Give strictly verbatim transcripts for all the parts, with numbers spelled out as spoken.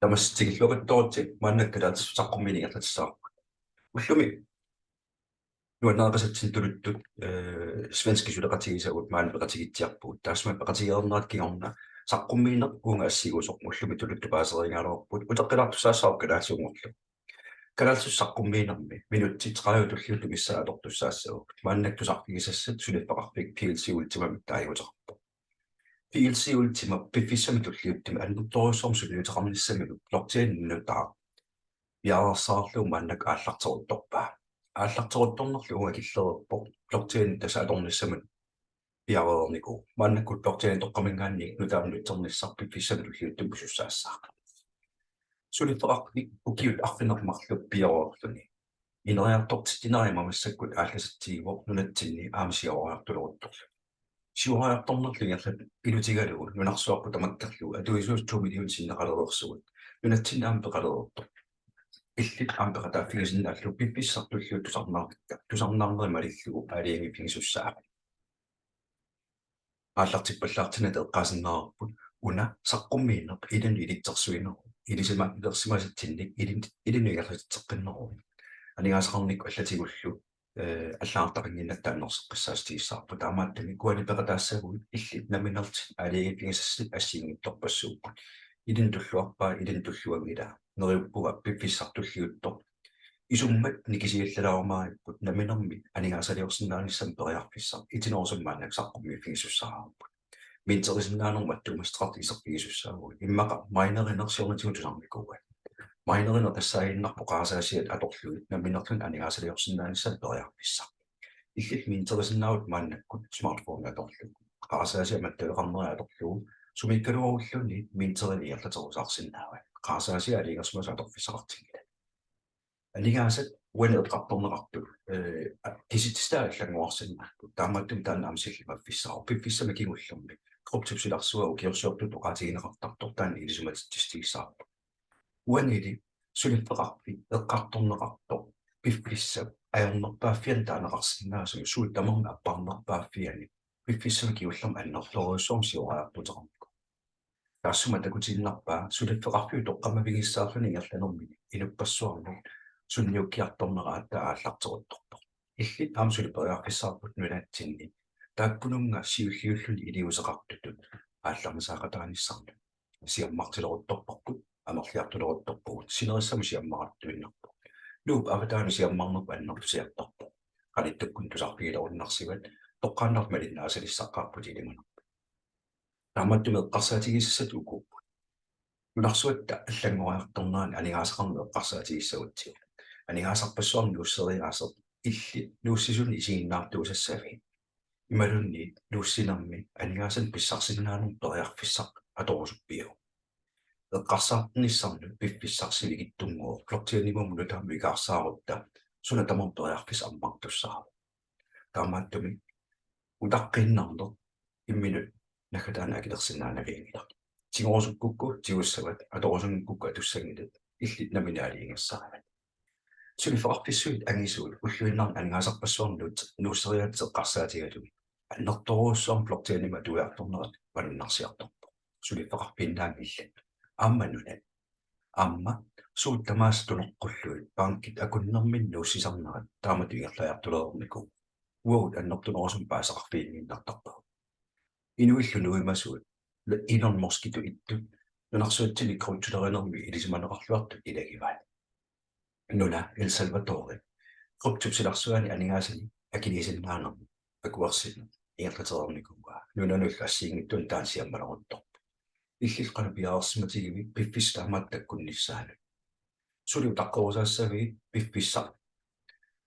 Tamassi tikilluaritsi, maannakkut kalaallisut saqqummiineq ingerlatissavarput. Ullumi nuannaaqasatsin tuluttut, eh, svenskit suleqatigisagut maani peqatigitsiarpugut. Taassuma peqatigereernerata kingorna saqqummiineq uunga assigusoq ullumi tuluttut paaserigaluarput, uteqqilaartussaassavarput kalaallisuunngorlugu. Kalaallisut saqqummiinermi minutsit tredive tulliuttut missaat atortussaassavagut. Maannakkut tusarfigisassat suliffeqarfik P L C Ultimamik taaguuteqarpoq. P L C Ultima piffissami tulliuttumi annertoorujussuarmik sunniuteqarnissamilu blockchainip nutaaq piareersarlugu maannakkut aallarteruttorpaa. Aallarteruttornerlu uunga killereerpoq, blockchaini tassa atornissamut piareernikuuvoq. Maannakkut blockchainip toqqaminngaanniit nutaamut nutsernissaq piffissami tulliuttumi pisussaassaaq. Suliffeqarfik ukiut arfineq-marluk pioreerluni ineriartortitsinerima massakkut aallasatsigivoq nunatsinni aamma siuariartuleruttorlugu. Siuariartornerlu ingerlapput ilutigalugu nunarsuarput tamakkerlugu atuisuusut to millionit sinneqalereersugut. Nunatsinni aamma peqalereertoq. Illit aamma peqataaffigisinnaallugu piffissaq tulliuttoq tusarnaarnikka, tusarnaarneri malillugu aalajangiiffigisussaavat. Aallartippallaartinnata eqqaasinnaavarput una saqqummiineq ilinnut ilitsersuineruvoq, ilisimalersimasatsinnik ilin-, ilinnut ingerlatitseqqinneruvoq. Aningaasaqarnikkut allatigullu, eh, allagartaqannginnatta annerseqqissaatigissavarput. Taamaattumik uani peqataassaguit illit nammineerlutit aalajangiiffigisassat assigiinngitsorpassuupput. Ilinnut tulluarpaa, ilinnut tulluanngilaa. Neriuppunga piffissaq tulliuttoq isummat nikisiallalaarumaaripput, namminermi aningaasaliorsinnaanissamut periarfissaq itinerusumik maannakkut saqqummiiffigisussaavoq. Minterisinnaanermut attuumassuteqartut iserfigisussaavugut. Immaqa minerineq siornatigut tusarnikuuat. Minerineq tassaaginnarpoq qarasaasiat atorlugit nammineerluni aningaasaliorsinnaanissamut periarfissaq. Illit minterisinnaavutit maannakkut smartphone atorlugu, qarasaasiat mattuleqarnerat atorlugu, sumiikkaluaruilluunniit minterineq ingerlaterusaarsinnaavat. Qarasaasiat aalajangersimasut atorfissaqartinngilaat. Aningaasat uani eqqartorneqartut, eh, kisitsisitai allanngorarsinnaapput. Taamaattumik taanna aamma sillimaffissaavoq. Piffissami kingullermi kryptop silarsua ukiorsiortutut oqaatigineqartartoq taanna ilisimatitsissutigissavarput. Uanili suliffeqarfik eqqartorneqartoq piffissap ajornerpaaffiani taaneqarsinnaasumik suut tamarmik apparnerpaaffiani piffissami kingullermi annertoorujussuarmik siuariartuuteqarnikuuvoq. Taassuma takutiinnarpaa suliffeqarfiup toqqammavigissaarluni ingerlanermini inuppassuarnut sunniukkiartornera aatsaat aallarteruttorpoq. Illit aamma suli periarfissaqarputit nunatsinni taakkununnga siulliulluni iliuuseqartutut aallarnisaaqataanissannut. Siammartileruttorparput, amerliartuleruttorpugut, sinerissamut siammarattuinnarpoq. Nuup avataanut siammarnerput annertusiartorpoq. Qanittukkut tusarfigilerunnarsivat, toqqaannartumik malinnaasalissaqarputit ilimanarpoq. Taamaattumik eqqarsaatigisassat ukuupput. Nunarsuatta allanngoriartornerani aningaasaqarneq eqqarsaatigissagutsigu. Aningaasarpassuarnik nuusseriaaseq illit nuussisunik isiginnaartuusassavit? Imaluunniit nuussinermi aningaasanik pissarsisinnaanermut periarfissaq atorusuppiuk? Eqqarsaarnissannut piffissaq sivikitsunnguuvoq, blockchainimut nutaamut ikaarsaarutta suna tamarmi periarfissaq ammartussaavoq. Taamaattumik utaqqiinnarneq imminut naggataani akilersinnaanavianngilaq. Tigorusukkukku tigussavat, atorusunngikkukku atussanngilat, illit nammineq aalajangigassaraat. Suliffeqarfissuit angisuut ulluinnarni aningaasarpassuarnut nuusseriaatsit eqqarsaatigalugit annertoorujussuarmik blockchainimik atuiartornerat malunnarsiartorpoq. Suliffeqarfiinnaanngillat. Aamma nunat. Aamma suut tamaasa tunoqqullugit bankit akunnerminni nuussisarnerat taamatut ingerlariartulereernikuuvoq. Uagut annertunerusumik paasisaqarfiginngiinnartarpagut. Inuillu nuimasuut, Elon Muskitut ittut, nunarsuatsinni kryptolerinermi ilisimaneqarluartut ilagivaat. Nuna El Salvadori kryptop silarsuani aningaasanik akiliisinnaanermut akuersineq ingerlatereernikuuaa. Nunanullu assigiinngitsunik taanna siammaleruttorpoq. Illit qanoq piareersimatigivit piffissaq taamaattut takkunnissaanut? Suli utaqqerusaassavigit piffissaq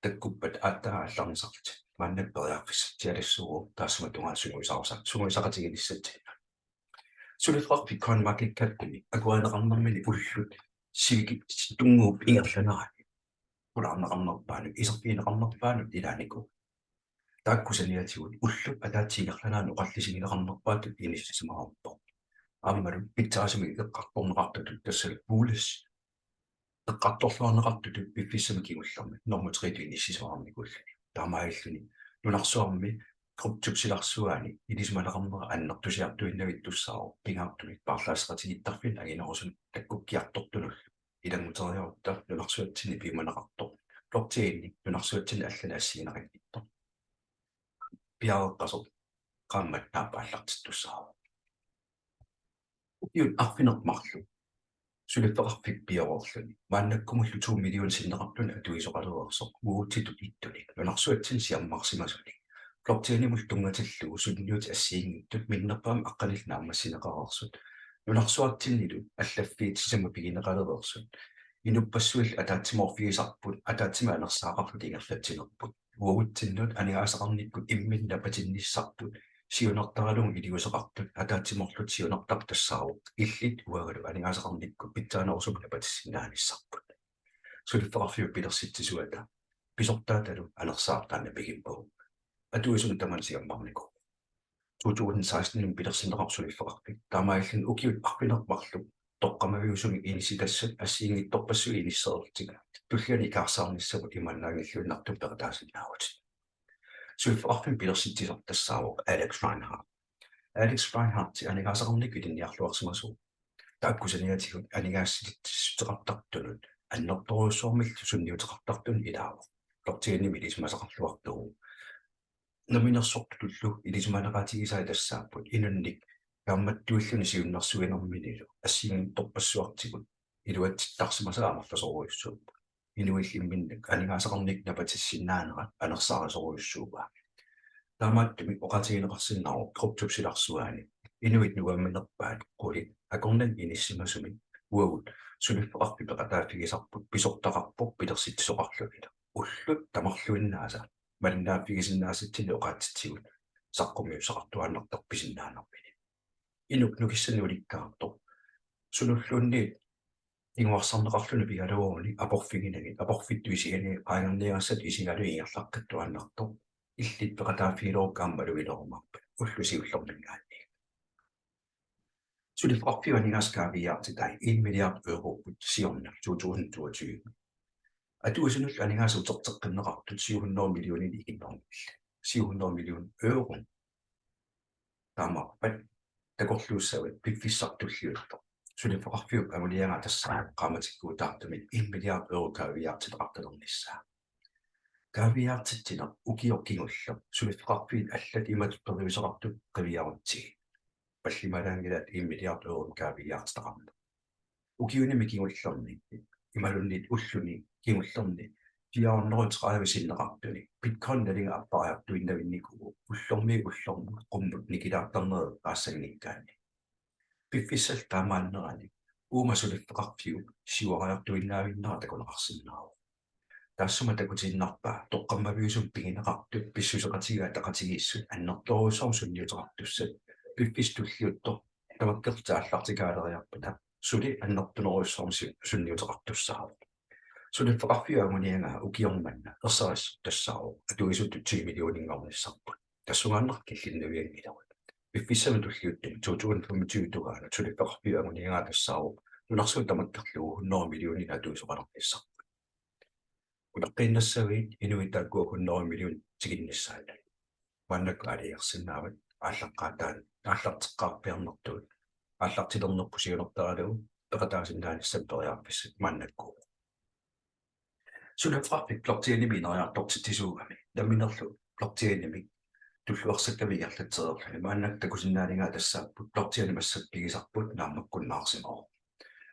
takkuppat aatsaat aallarnisarlutit? Maannakkut periarfissatsialassuuvoq taassuma tungaanut sungiusarusa-, sungiusaqatiginissatsinnut. Suliffeqarfik CoinMarketCapimi akuerineqarnermini ullut sivikitsunnguup ingerlanerani pulaarneqarnerpaanut, iserfigineqarnerpaanut ilaanikuuvoq. Taakku saniatigut ullup ataatsip ingerlanerani oqallisigineqarnerpaatut inissisimavarput. Aammalu pitsaasumik eqqartorneqartutut, tassalu bullish eqqartorluarneqartutut piffissami kingullermi normu tre-tut inissisimavarnikuulluni. Taamaalilluni nunarsuarmi Kryptop silarsuani ilisimaneqarnera annertusiartuinnavittussaavoq pingaartumik paarlaasseqatigiittarfinni anginerusunut takkukkiartortunullu ilannguteriarutta nunarsuatsinni piumaneqartoq. Blockchaini nunarsuatsinni allani assigineqanngitsoq. Piareeqqasoq qaammat naapaallartittussaavoq. Ukiut arfineq-marluk suliffeqarfik pioreerluni maannakkumullu to million sinneqartuni atuisoqalereersoq uagutsitut ittunik nunarsuatsinni siammarsimasunik blockchainimut tunngatillugu sunniutit assigiinngitsut minnerpaamik aqqanillit naammassineqareersut nunarsuatsinnilu allaffiit sisamat pigineqalereersut inuppassuillu ataatsimoorfigisarput ataatsimik anersaaqarlutik ingerlatsinerput uagutsinnut aningaasaqarnikkut imminnut napatinnissarput siunertaralugu iliuuseqartut ataatsimoorlutik siunertartut tassaavoq illit uangalu aningaasaqarnikkut pitsaanerusumik napatissinnaanissarput. Suliffeqarfiup pilersitsisuata pisortaatalu anersaartaanna pigimmagu. Atuisunut tamanut siammarnikuuvoq. To tusind seksten pilersinneqarpoq suliffeqarfik. Taamaalilluni ukiut arfineq-marluk toqqammaviusumik inissitassat assigiinngitsorpassuit inissereerlutik tulliani ikaarsaarnissamut imaannaanngilluinnartumik peqataasinnaavugut. Suliffeqarfimmik pilersitsisoq tassaavoq Alex Reinhardt. Alex Reinhardt aningaasaqarnikkut ilinniarluarsimasuuvoq. Taakku saniatigut aningaasaliissuteqartartunut annertoorujussuarmillu sunniuteqartartunut ilaavoq. Blockchainimi ilisimasaqarluartuuvoq. Namminersortutullu ilisimaneqaatigisai tassaapput inunnik kaammattuilluni siunnersuinerminilu assigiinngitsorpassuartigut iluatsittarsimasai amerlasoorujussuupput. Inuillu imminnut aningaasaqarnikkut napatissinnaanerat anersaarisorujussuuaa. Taamaattumik oqaatigineqarsinnaavoq kryptop silarsuani inuit nuannerpaat qulit akornanni inissimasumik uagut suliffeqarfik peqataaffigisarput pisortaqarpoq pilersitsisoqarlunilu. Ullut tamarluinnaasa malinnaaffigisinnaasatsinnik oqaatsitsigut saqqummiussaqartuaannartarpoq pisinnaanermini. Inuk nukissanik ulikkaartoq. Sunulluunniit kinguarsarneqarluni pigaluaruni aporfiginagit, aporfittut isigalugu qaangerniagassatut isigalugu ingerlaqqittuaannartoq. Illit peqataaffigilerukku aamma malugilerumaarpat ullut siullermiingaanniit. Suliffeqarfiup aningaasat kaaviiaartitai en milliard europput siorna to tusind toogtyve. Atuisunullu aningaasat uterteqqinneqartut syv hundrede millioner ikinnermilli. Syv hundrede million euro. Taamaappat takorluussavat piffissaq tulliuttoq suliffeqarfiup anguniagaa tassaavoq qaammatikkuutaartumik en milliard euro kaaviiaartitaqartalernissaa. Kaaviiaartitsineq ukioq kingulleq suliffeqarfiit allat imatut periuseqartut qiviarutsigit. Tallimalaanngilaat en milliard euromik kaaviiaartitaqarneq. Ukiunimi kingullerni imaluunniit ulluni kingullerni fire hundrede tredive sinneqartuni Bitcoin nalinga appariartuinnarnikuuvoq ullormiit ullormut qummut nikilaartarnerit eqqaassanngikkaanni. Piffissallu taamaannerani uuma suliffeqarfiup siuariartuinnaavinnera takuneqarsinnaavoq. Taassuma takutiinnarpaa toqqammaviusumik pigineqartut pissuseqatigiit ataqatigiissut annertoorujussuarmik sunniuteqartussat piffissaq tulliuttoq tamakkerlutik aallartikaaleriarpata suli annertunerujussuarmik su-, sunniuteqartussaavoq. Suliffeqarfiup anguniagaa ukioq manna ersarissut tassaavoq atuisutut ti millioninngornissarput. Tassungaannaq killinnavianngilagut. Piffissami tulliuttumi to tusind femogtyve tungaanut suliffeqarfiup anguniagaa tassaavoq nunarsuaq tamakkerlugu hundrede millioninit atuisoqalernissarput. Utaqqiinnassavit inuit taakkua hundrede million tikinnissaannut. Maannakkut aalajangersinnaavat aallaqqaataani aallarteqqaarpiarnertut aallartilernerput siunertaralugu peqataasinnaanissamut periarfissat maannakkut. Suliffeqarfik blockchainimik ineriartortitsisuugami namminerlu blockchainimik tulluarsakkamik ingerlatsereerluni maannakkut takusinnaanigaa tassaapput blockchaini massakkut pigisarput naammakkunnaarsimavoq.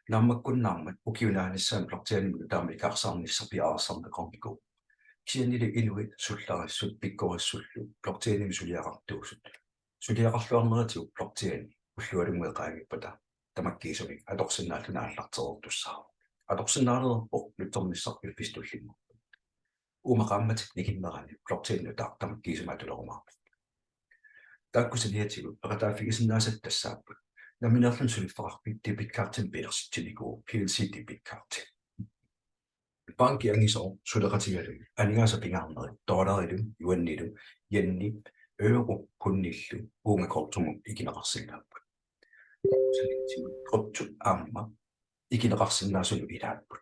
Naammakkunnaarmat ukiup naanissaani blockchainimut taama ikaarsaarnissaq piareersarneqarnikuuvoq. Kisiannili inuit sullarissut pikkorissullu blockchainimik suliaqartuusut. Suliaqarluarnerisigut blockchaini ullualunnguit qaangiuppata tamakkiisumik atorsinnaalluni aallartereertussaavoq. Atorsinnaalerpoq nutsernissaq piffissaq tullinnguuppoq. Uuma qaammatip nikinnerani blockchain nutaaq tamakkiisumik atulerumaarpoq. Taakku saniatigut peqataaffigisinnaasat tassaapput nammineerluni suliffeqarfik debitkortimik pilersitsinikuuvoq, P L C debitkorti. Banki angisooq suleqatigalugu aningaasat pingaarnerit dollarilu, yuanilu, yenip, euro, pundillu uunga kryptomut ikineqarsinnaapput. Kryptot aamma ikineqarsinnaasunut ilaapput.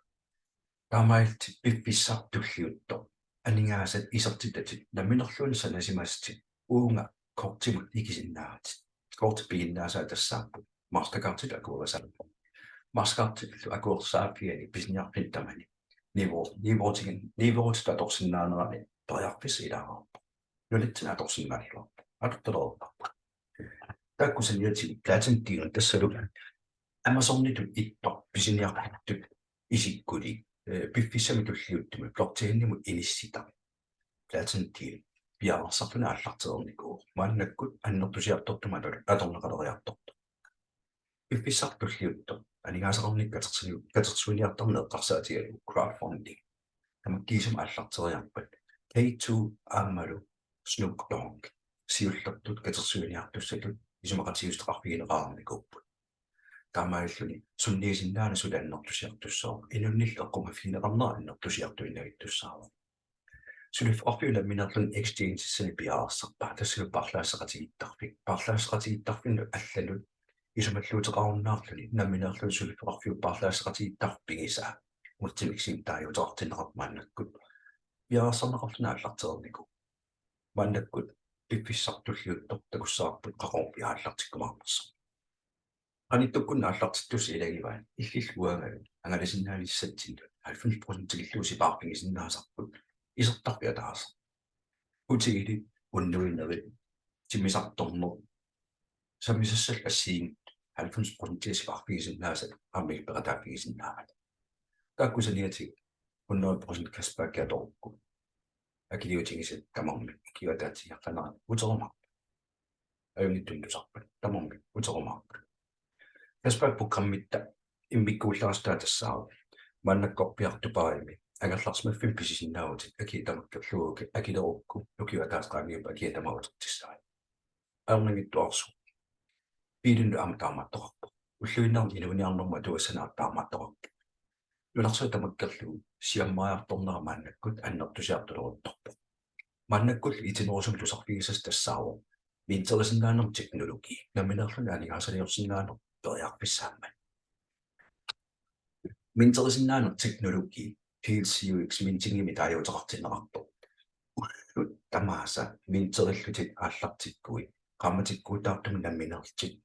Taamaalillutit piffissaq tulliuttoq aningaasat isertitatit namminerluunniit sanasimasatit uunga kortimut ikisinnaavatit. Kortit piginnaasaat tassaapput Mastercardit akuerisaapput. Mastercardillu akuersaaffiani pisiniarfinni tamani nivo-, nivotigin-, nivotigit atorsinnaanerani periarfissaq ilaareerpoq. Nunatsinni atorsinnaalluarpoq. Atortalereerparput. Taakku saniatigut Platin Deal tassalu Amazonitut ittoq pisiniarfittut isikkuli, eh, piffissami tulliuttumi blockchainimut inissitaq Platin Deal piareersarluni aallartereernikuuvoq. Maannakkut annertusiartortumik ator-, atorneqaleriartortoq. Piffissaq tulliuttoq aningaasaqarnikkut katersiu-, katersuiniartarneq eqqarsaatigalugu crowdfunding. Tamakkiisumik aallarteriarpat K two aammalu Snoop Dogg siullertut katersuiniartussatut isumaqatigiissuteqarfigineqarnikuupput. Taamaalilluni sunniisinnaanani suli annertusiartussaavoq, inunnillu eqqumaffigineqarnera annertusiartuinnavittussaavoq. Suliffeqarfiup nammineerluni exchange-issani piareersarpaa, tassalu paarlaasseqatigiittarfik. Paarlaasseqatigiittarfinnut allanut isumalluuteqarunnaarluni nammineerluni suliffeqarfiup paarlaasseqatigiittarfik pigisaa Ultimiximik taaguuteqartinneqarpoq maannakkut piareersarneqarluni aallartereernikuuvoq. Maannakkut piffissaq tulliuttoq takussavarput qaqugumut aallartikkumaarnersoq. Qanittukkut aallartittussat ilagivaat illillu uangalu angalasinnaanissatsinnut halvfems procent tikillugu sipaarfigisinnaasarput isertarfik ataaseq. Hoteli, unnuinerit, timmisartorneq, sammisassallu assigiinngitsut halvfems procent sipaarfigisinnaasat aamma illit peqataaffigisinnaavat. Taakku saniatigut hundrede procent cashback atorukku akiliutigisat tamarmik ukiup ataatsip ingerlanerani uterumaarput. Ajunngitsunik tusarpat tamarmik uterumaarput. Cashback programmitta immikkuullarissutaa tassaavoq maannakkorpiaq Dubaimi angerlarsimaffimmik pisisinnaavutit, akia tamakkerlugu akilerukku ukiup ataatsip qaangiuppata akia tamaat utertissavat. Ajornanngitsuararsuuvoq. Biilinnut aamma taamaattoqarpoq. Ulluinnarni inuuniarnermut atugassanut aamma taamaattoqarpoq. Nunarsuaq tamakkerlugu siammariartornera maannakkut annertusiartuleruttorpoq. Maannakkullu itinerusumik tusarfigisassat tassaavoq minterisinnaanermut teknologi nammineerluni aningaasaliorsinnaaneq periarfissaammat. Minterisinnaaneq teknologi, P L C U X mintingimik taaguuteqartinneqartoq. Ullut tamaasa minterillutit aallartikkuit qaammatikkuutaartumik nammineerlutit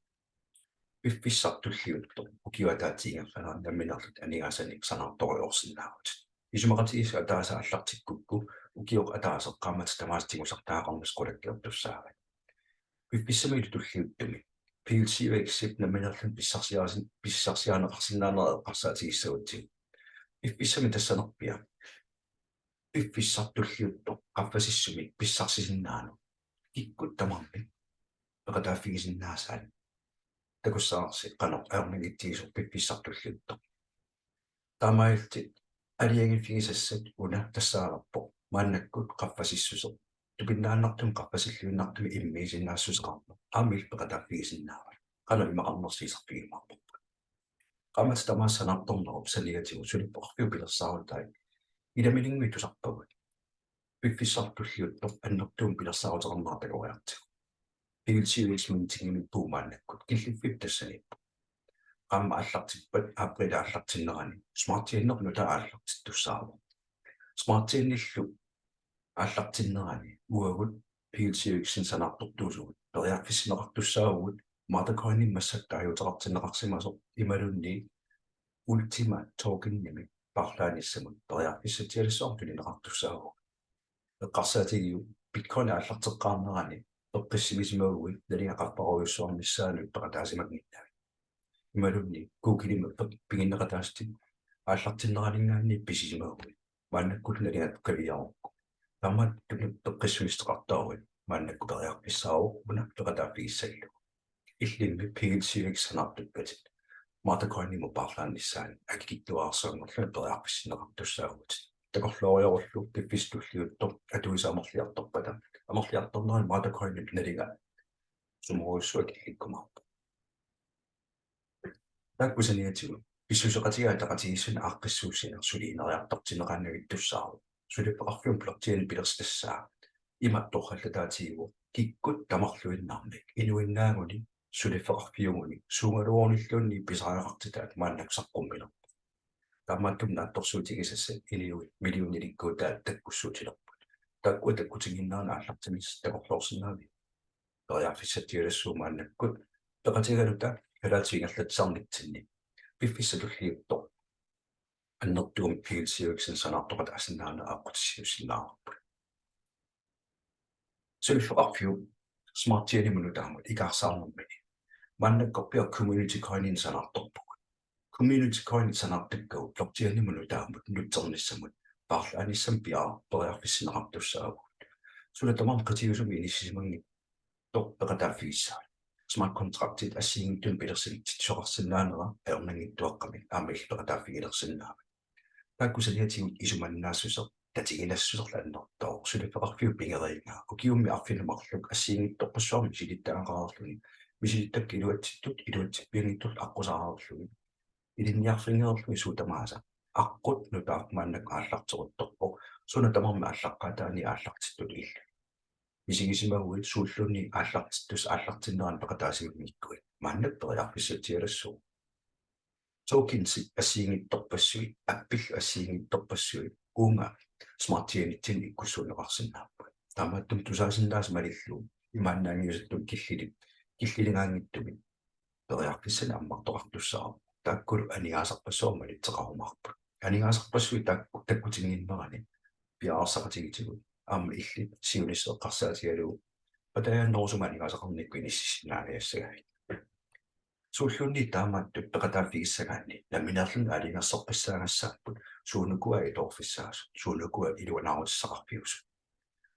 piffissaq tulliuttoq ukiup ataatsip ingerlanerani nammineerlutit aningaasanik sanaartorujoorsinnaavutit. Isumaqatigiissut ataaseq aallartikkukku ukioq ataaseq qaammatit tamaasa tigusartagaqarnissaq qulakkeertussaavat. Piffissamilu tulliuttumi P L C U X-ip nammineerluni pissarsiaasin-, pissarsiarineqarsinnaanera eqqarsaatigissagutsigu. Piffissami tassanerpiaq piffissaq tulliuttoq qaffasissumik pissarsisinnaaneq kikkut tamarmik peqataaffigisinnaasaat takussavarsi qanoq ajornanngitsigisoq piffissaq tulliuttoq. Taamaalillutit aalajangiiffigisassat una tassaalerpoq maannakkut qaffasissuseq. Tupinnaannartumik qaffasilluinnartumik immiisinnaassuseqarpoq. Aamma illit peqataaffigisinnaavat. Qanoq imaqarnersoq iserfigiumaarparput. Qaammatit tamaasa sanaartornerup saniatigut suliffeqarfiup pilersaarutai ilamininngui tusarpagut. Piffissaq tulliuttoq annertuumik pilersaaruteqarnera takoriartigu. P L C U X mintingimiippugut maannakkut, killiffipput tassaniippugut. Qaammat aallartippat april aallartinnerani Smart Chain-erput nutaaq aallartittussaavoq. Smart Chain-illu aallartinnerani uagut P L C U X-inik sanaartortuusugut periarfissinneqartussaavugut Mothercoinimik massakkut taaguuteqartinneqarsimasoq imaluunniit Ultima Tokenimik paarlaanissamut periarfissatsialissuartut tunineqartussaavugut. Eqqarsaatigiuk Bitcoin aallarteqqaarnerani peqqissimisimaguit nalinga qaffarujussuarnissaanut peqataasimanngillat. Imaluunniit Googlemi pe-, piginneqataasatit aallartinneraninngaanniit pisisimaguit. Maannakkut nalinga tukaviarukku. Taamaattumik peqqissuussaqartaruit maannakkut periarfissaavoq una peqataaffigissallugu. Illimmi P L C U X sanaartukkatit Mothercoinimut paarlaanissaanut akikitsuararsuanngorlugit periarfissinneqartussaavugut. Takorlooriarullu piffissaq tulliuttoq atuisut amerliartorpata, amerliartornerani Mothercoinip nalinga sumorujussuaq killikkumaarpoq. Taakku saniatigut pissuseqatigiit ataqatigiissutit aaqqissuussineq suli ineriartortinneqaannavittussaavoq. Suliffeqarfiup blockchainip pilersitassaa ima torrallataatigivoq kikkut tamarluinnarmik inuinnaaguni suliffeqarfiuguni suugaluarunilluunniit pisariaqartitaat maannakkut saqqummilerpoq. Taamaattumik naatsorsuutigisassat iliuut millionilikkuutaat takkussuutilerput. Taakkua takkutinnginneranni aallartinnissat takorloorsinnaavit? Periarfissatsialassuuvoq maannakkut peqatigaluta kalaallisut ingerlatsisarnitsinni piffissaq tulliuttoq annertuumik P L C U X-inik sanaartoqataasinnaanera aqqutissiuussinnaavarput. Suliffeqarfiup Smart Chainimut nutaamut ikaarsaarnermini maannakkorpiaq community coininik sanaartorpugut. Community coinit sanaartakkavut blockchainimut nutaamut nutsernissamut paarlaanissamut piareerpoq, periarfissinneqartussaavugut. Suna tamarmi qitiusumik inissisimanngitsoq peqataaffigissavat. Smart contractit assigiinngitsunik pilersitsisoqarsinnaanera ajornanngitsuaqqamik aamma illit peqataaffigilersinnaavat. Taakku saniatigut isumannaassuseq tatiginassuserlu annertooq. Suliffeqarfiup pigeriigaa ukiummi arfineq-marluk assigiinngitsorpassuarnik misilittagaqareerluni, misilittakkat iluatsittut iluatsippianngitsullu aqqusaarlugit ilinniarfigereerlugit suut tamaasa. Aqqut nutaaq maannakkut aallarteruttorpoq, suna tamarmi aallaqqaataani aallartittutut illuni. Misigisimaguit suulluunniit aallartittussat aallartinnerani peqataasimanngikkuit, maannakkut periarfissatsialassuuvoq. Tokensit assigiinngitsorpassuit, appillu assigiinngitsorpassuit uunga Smart Chainitsinni ikkussuunneqarsinnaapput. Taamaattumik tusaasinnaasat malillugu imaannaanngiusattumik killili-, killiligaanngitsumik periarfissanik ammartoqartussaavoq. Taakkulu aningaasarpassuarnik malitseqarumaarput. Aningaasarpassuit taakku takkutinnginnerani piareersaqatigitigut aamma illit siunissaq eqqarsaatigalugu patajaannerusumik aningaasaqarnikkut inississinnaaniassagavit. Suulluunniit taamaattut peqataaffigissagaanni nammineerluni aalajangersorpassaagassaapput suunukua itoorfissaasut, suunukua iluanaarutissaqarfiusut.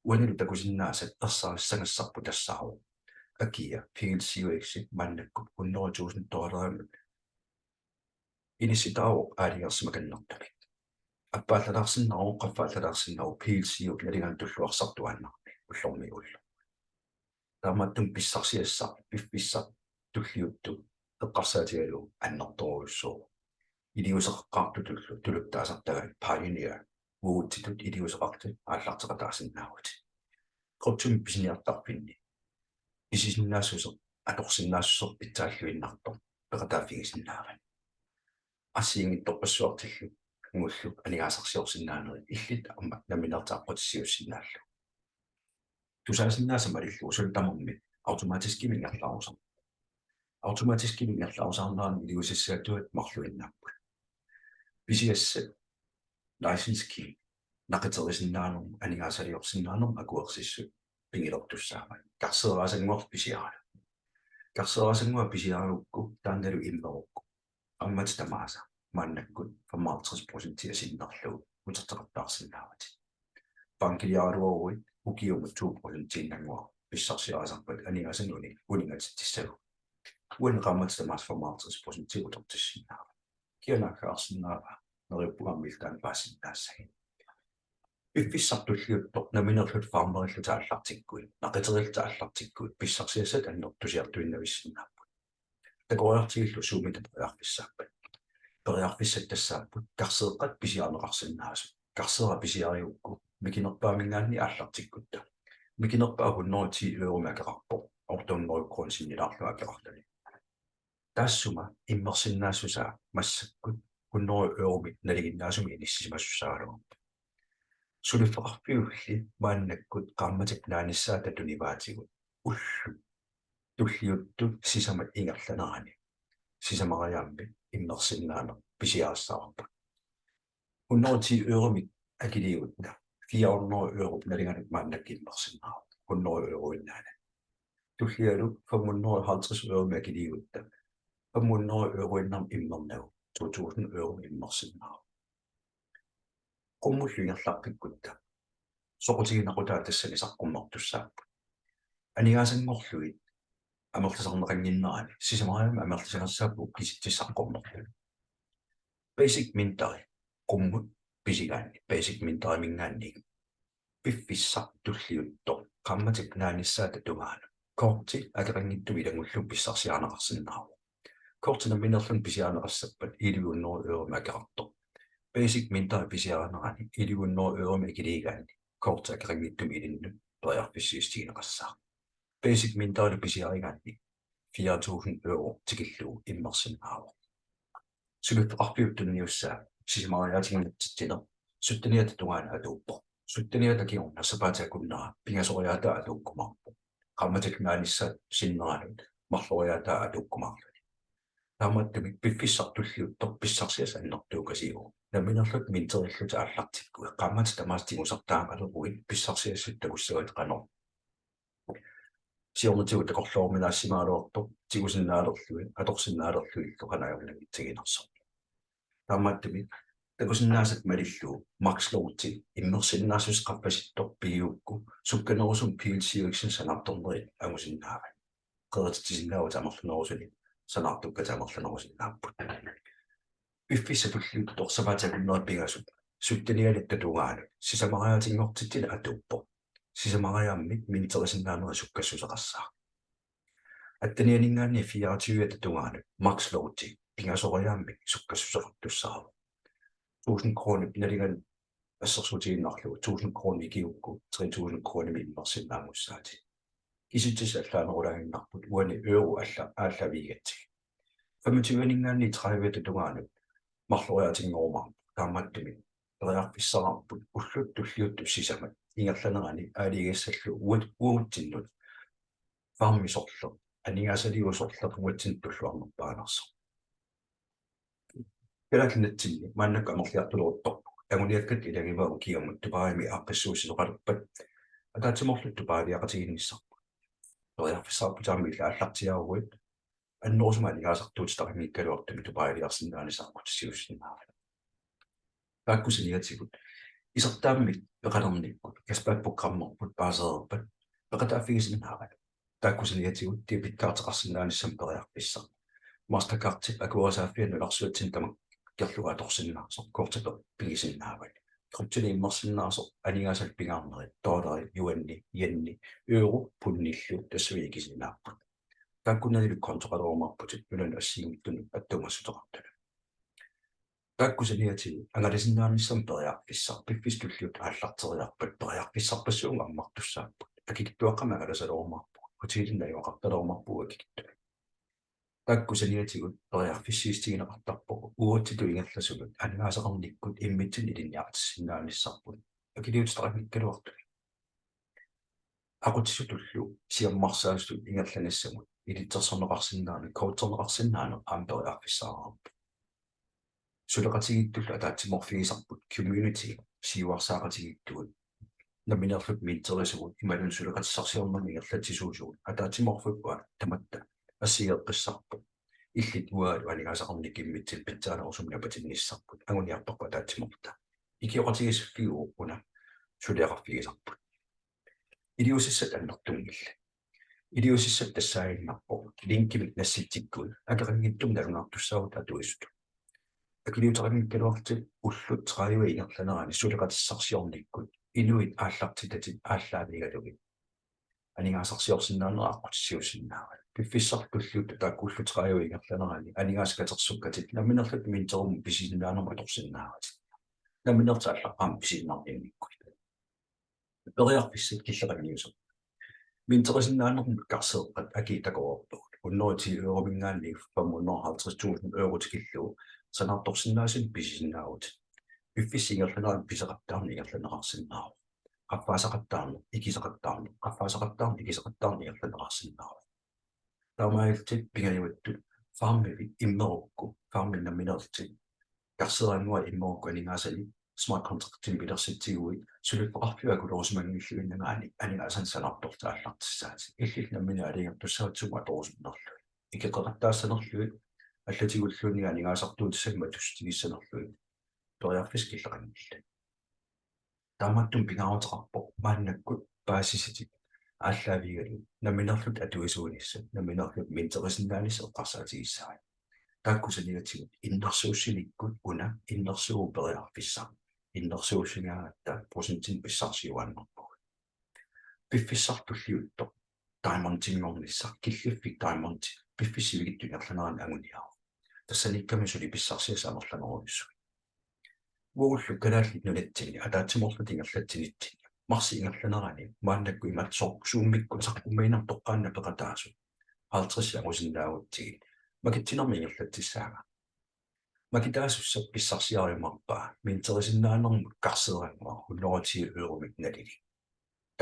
Uanilu takusinnaasat ersarissagassarput tassaavoq akia P L C U X-it maannakkut hundrede tusind dollarimut inissitaavoq aalajangersimakannertumik. Appaallalaarsinnaavoq, qaffaallalaarsinnaavoq P L C U-p nalinganik tulluarsartuaannarnik ullormiit ulloq. Taamaattumik pissarsiassaq piffissaq tulliuttoq eqqarsaatigalugu annertoorujussuuvoq. Iliuuseqaqqaartutullu tuluttut taasartagaat Pioneer uagutsitut iliuuseqartut aallarteqataasinnaavutit. Kryptomik pisiniartarfinni pisisinnaassuseq atorsinnaassuseq pitsaalluinnartoq peqataaffigisinnaavat. Assigiinngitsorpassuartillu ullullu aningaasarsiorsinnaanerit illit aamma nammineerlutit aqqutissiuussinnaallugu. Tusaasinnaasat malillugu suna tamarmi automatiskimik ingerlarusaarneq. Automatiskimik ingerlarusaarnerani iliuusissatut marluinnaapput. Pisiassat license key naqiterisinnaanera aningaasaliorsinnaanermut akuersissut pigilertussaavat. Karseeraasannguaq pisiaralugu. Karseeraasannguaq pisiarigukku taannalu immerukku qaammatit tamaasa maannakkut femoghalvtreds procent sinnerlugu uterteqattaarsinnaavatit. Bankiliaraluaruit ukiumut to procentiinnannguaq pissarsiarisarpat aningaasanik uni-, uninngatitsissaguit. Uani qaammatit tamaasa femoghalvtreds procent utertissinnaavat. Kia naaggaarsinnaava, neriuppunga aamma illit taanna paasisinnaassagit. Piffissaq tulliuttoq nammineerlutit farmerillutit aallartikkuit, naqiterillutit aallartikkuit, pissarsiassat annertusiartuinnavissinnaapput. Takoriartigillu suummita periarfissaappat. Periarfissat tassaapput karseeqqat pisiarineqarsinnaasut. Karseeraq pisiarigukku mikinerpaaminngaanniit aallartikkutta. Mikinerpaaq hundrede ti euromik akeqarpoq, otte hundrede kroner sinnilaarlugu akeqarluni. Taassuma immersinnaassusaa massakkut hundrede euromik nalinginnaasumik inissisimasussaagaluarpoq. Suliffeqarfiulli maannakkut qaammatip naanissaata tunivaatigut ullut tulliuttut sisamat ingerlaneranni sisamariaammik immersinnaaneq pisiarissavarput. Hundrede ti euromik akiliigutta fire hundrede europ nalinganik maannakkut immersinnaavoq, hundrede euroinnaanani. Tullialu fem hundrede og halvtreds euromik akiliigutta fem hundrede euroinnarmik immernagu to tusind euromik immersinnaavoq. Qummullu ingerlappikkutta soqutiginaqutaat tassani saqqummertussaapput. Aningaasanngorlugit amerlisarneqannginnerani sisamariaammik amerlisagassaapput kisitsisit saqqummerlugit. Basic minteri qummut pisigaanni, basic minteriminngaanniit piffissaq tulliuttoq qaammatip naanissaata tungaanut korti akeqanngitsumik ilanngullugu pissarsiarineqarsinnaavoq. Korti nammineerluni pisiarineqassappat elleve hundrede euromik akeqartoq. Basic minteri pisiarinerani elleve hundrede euromik akiliigaanni korti akeqanngitsumik ilinnut periarfissiissutigineqassaaq. Basic minterilu pisiarigaanni fire tusind euro tikillugu immersinnaavoq. Suliffeqarfiup tunniussaa sisamariaatiginngitsitsineq sytteniata tungaanut atuuppoq. Sytteniata kingorna sapaatip akunnera pingasoriaataa atuukkumaarpoq. qaammatit naanissaat sinneranut marloriaataa atuukkumaarluni. Taamaattumik piffissaq tulliuttoq pissarsiassaq annertuukasiuvoq. Nammineerlutit minterillutit aallartikkuit, qaammatit tamaasa tigusartaaqaleruit pissarsiassat takussavatit qanoq siornatigut takorlooruminaassimagaluartoq, tigusinnaalerlugit, atorsinnaalerlugillu qanoq ajornanngitsiginersoq. Taamaattumik takusinnaasat malillugu Max Loadi immersinnaassuseq qaffasittoq pigigukku sukkanerusumik P L C X-inik sanaartornerit angusinnaavat. Qerititsisinnaavutit amerlanerusunik, sanaartukkatit amerlanerusinnaapput. Piffissaq tulliuttoq sapaatip akunneri pingasut syttenianitta tungaanut sisamariaatinngortitsineq atuuppoq. Sisamariaammik minterisinnaanerit sukkassuseqassaaq. Attenianinngaanniit fireogtyviata tungaanut Max Loadi pingasoriaammik sukkassuseqartussaavoq. Tusind kronit nalinganik assersuutigiinnarlugu tusind kronit ikigukku tre tusind kronimik immersinnaanngussaatit. Kisitsisit allaanerulaaginnarput uani euro alla-, aallaavigigatsigit. Femogtyveninngaanniit trediviata tungaanut marloriaatinngorumaarpoq, taamaattumik periarfissaraarput ullut tulliuttut sisamat ingerlanerani aalajangissallugu uat-, uagutsinnut farmi sorleq, aningaasaliivoq sorleq uatsinnut tulluarnerpaanersoq. Kalaallit Nunatsinni maannakkut amerliartuleruttorpugut. Anguniakkat ilagivaat ukiamut Dubaimi aaqqissuussisoqalerpat ataatsimoorluta Dubailiaqatigiinnissarput. Periarfissarput aamma illit aallartiaaruit annerusumik aningaasartuutitaqanngikkaluartumik Dubailiarsinnaanissamut aqqutissiuussinnaavat. Taakku saniatigut isertaammik peqalernikkut cashback programmerput paasereerpat peqataaffigisinnaavat. Taakku saniatigut debitkorteqarsinnaanissamut periarfissaq. Mastercardip akuerisaaffiani nunarsuatsinni tamakkerlugu atorsinnaasoq kortip pigisinnaavat. Kryptonik immersinnaasoq aningaasallu pingaarnerit, dollari, yuani, yeni, euro, pundillu tassunga ikisinnaapput. Taakkunanilu kontoqalerumaarputit nunanut assigiinngitsunut attuumassuteqartunut. Taakku saniatigut angalasinnaanissamut periarfissaq, piffissaq tulliuttoq aallarteriarpat periarfissarpassuit ammartussaapput. Akikitsuaqqamik angalasalerumaarpugut, hotelimi najugaqartalerumaarpugut akikitsunik. Taakku saniatigut periarfissiissutigineqartarpoq uagutsitut ingerlasunut aningaasaqarnikkut immitsinnut ilinniartissinnaanissarput akiliutitaqanngikkaluartumik. Aqutsisutullu siammarsaasutut ingerlanissamut ilitsersorneqarsinnaaneq, coacherneqarsinnaaneq aamma periarfissaareerpoq. Suleqatigiittullu ataatsimoorfigisarput community siuarsaaqatigiittugut. Nammineerluta minterisugut imaluunniit suleqatissarsiornermik ingerlatsisuusugut ataatsimoorfipput tamatta assigeeqqissaarput. Illit uangalu aningaasaqarnikkut immitsinnut pitsaanerusumik napatinnissarput anguniarparput ataatsimoorluta. Ikioqatigiissiffiuvoq una suliaqarfigisarput. Iliuusissat annertunngillat. Iliuusissat tassaaginnarpoq linkimik nassitsikkuit akeqanngitsumik nalunaartussaavutit atuisutut. Akiliuteqanngikkaluarlutit ullut tredive ingerlanerani suleqatissarsiornikkut inuit aallartitatit aallaavigalugit aningaasarsiorsinnaanerit aqqutissiuussinnaavat. Piffissaq tulliuttoq taakku ullut tredive ingerlanerani aningaasat katersukkatit nammineerlutit minterimut pisisinnaanermut atorsinnaavatit. Nammineerlutit aallaqqaammut pisiinnarniunngikkuit. Periarfissat killeqanngiusarput. Minterisinnaanermut karseeqqat akii takoreerpagut. Hundrede og ti eurominngaanniit femhundrede og halvtreds tusind euro tikillugu sanaartorsinnaasunik pisisinnaavutit. Piffissap ingerlanerani piseqattaarneq ingerlanneqarsinnaavoq. Qaffaasaqattaarneq, ikisaqattaarneq, qaffaasaqattaarneq, ikisaqattaarneq ingerlanneqarsinnaavoq. Taamaalillutit pingajuattut farmivit immerukku, farmit nammineerlutit karseerannguaq immerukku aningaasanik smart contractimik pilersitsiguit, suliffeqarfiup akulerusimanngilluinnagaanni aningaasanik sanaartorlutit aallartissaatit. Illit nammineq aalajangertussaavutit sumut atorusunnerlugit. Ikeqqeqattaassanerlugit, allatigulluunniit aningaasartuutissamik matussutigissanerlugit. Periarfissat killeqanngillat. Taamaattumik pingaaruteqarpoq maannakkut paasisatit aallaavigalugit nammineerlutit atuisuunissat, nammineerlutit minterisinnaanissamut eqqarsaatigissavat. Taakku saniatigut innersuussinikkut una innersuuvoq periarfissaq. Innersuussigaangatta procentinik pissarsiuaannarpugut. Piffissaq tulliuttoq Diamondinngornissaq, killiffik Diamond, piffissap sivikitsup ingerlanerani anguniaruk. Tassaniikkami suli pissarsiassat amerlanerujussuit. Uagullu Kalaallit Nunatsinni ataatsimoorluta ingerlatsinitsinni marsip ingerlanerani maannakkut imaattoq Zoom-ikkut saqqummiinermut toqqaannaq peqataasut halvtreds angusinnaagutsigit makitsinermik ingerlatsissaanga. Makitaasussap pissarsiariumaarpaa minterisinnaanermut karseerannguaq hundrede og ti euromik nalilik.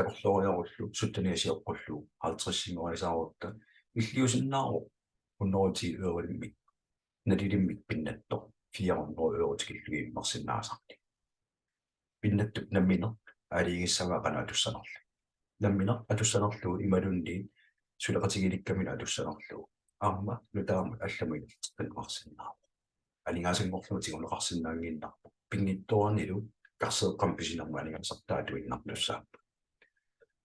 takorlooriarullu sytteninik sioqqullugu halvtredsinngorisaaruutta illiusinnaavoq hundrede og ti eurolimmik, nalilimmik pinnattoq fire hundrede euro tikillugit immersinnaasarnik. Pinnattup nammineq aalajangissagaa qanoq atussanerlugu. Nammineq atussanerlugu imaluunniit suleqatigilikkaminut atussanerlugu. Aamma nutaamut allamut ingerlateqqinneqarsinnaavoq. Aningaasanngorlugu tiguneqarsinnaanngiinnarpoq. Pinngitsooranilu karseeqqamik pisinermut aningaasartai atuinnartussaapput.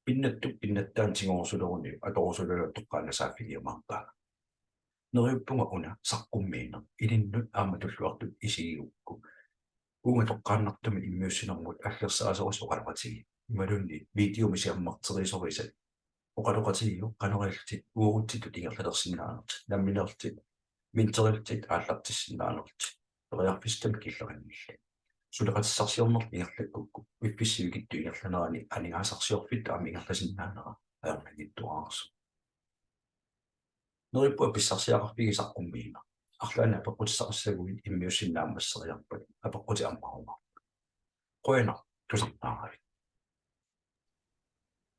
Pinnattup pinnattaanut tigoorusuleruni atorusuleruni toqqaannaq saaffigiumaarpaanga. Neriuppunga una saqqummiineq ilinnut aamma tulluartut isigigukku. Uunga toqqaannartumik immiussinermut aggersaasorisat oqaloqatigiit. Imaluunniit videomik siammarterisorisat oqaloqatigiuk qanoq ilillutit uagutsitut ingerlalersinnaanerlutit, nammineerlutit, minterillutit aallartissinnaanerlutit, periarfissat killeqanngillat. Suleqatissarsiornerlu ingerlakkukku piffissap sivikitsup ingerlanerani aningaasarsiorfittut aamma ingerlasinnaanera ajornanngitsuararsuuvoq. Neriuppunga pissarsiaqarfigit saqqummiineq. Arlaannik apeqqutissaqassaguit immiussineq ammasseriarpat apeqqutit ammarumaarput. Qujanaq tusarnaaravit.